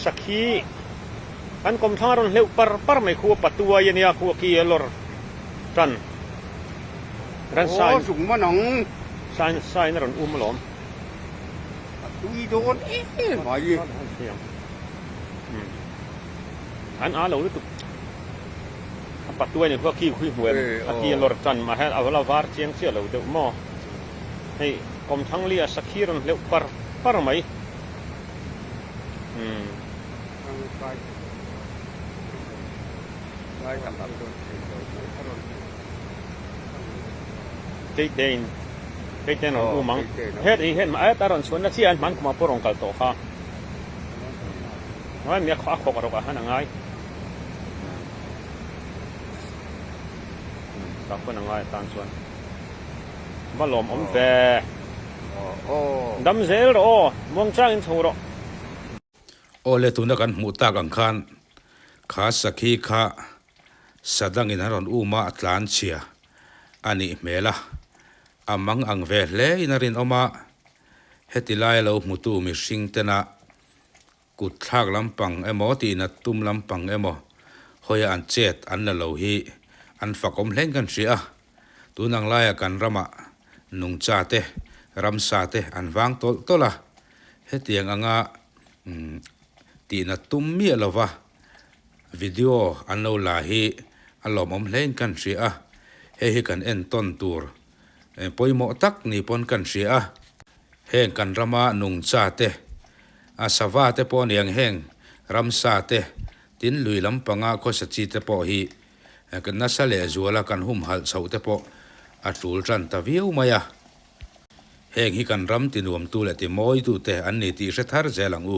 Sakhi kan kawmthlang a rawn hleuh par par mai khu a patuai a nia khu a ki a lawr tan ransa in sain a rawn um alawm. A tui dawn em mai. An a lo lutuk a patuai ni khu a ki khui hmu em a ki a lawr tan mah hian a la var chiang chiah lo deuh maw hei kawmthlang li a sakhi rawn hleuh par par mai. Keitein keitein rawn um ang het hi het a rawn chhuahna chiah a hman kumah pawh rawn kal tawh kha ngai mi a khawk a rawk ah khan a ngai tah khuan a ngai atan chuan va lawmawm ve. Dam zel rawh aw, muangchangin chho rawh. Aw le tuna kan hmuh tak ang khan kha sakhi kha sadangin an rawn um a, a tlan chhia a nih hmel a, a mang ang ve hle in a rinawm a, heti laia lo hmutu mihring tena kut thlak lampang emaw tihnat tum lampang emaw hawia an chet an la lo hi an fakawm hlein kan hria a. Tun ang laia kan ramah nungcha te, ramsa te an vang tawlh tawlh a, hetiang anga tihnat tum miah lova video an lo la hi a lawmawm hlein kan hria a, hei hi kan entawn tur pawimawh tak ni pawn kan hria a, heng kan rama nungcha te, a sava te pawh aniang heng ramsa te, tin lui lampanga khawsa chi te pawh hi Kan nasa leh zuala kan humhalh chhoh te pawh a tul tan ta viau mai a. Heng hi kan ram tinuamtu leh timawitu te an ni tih hre thar zel ang u.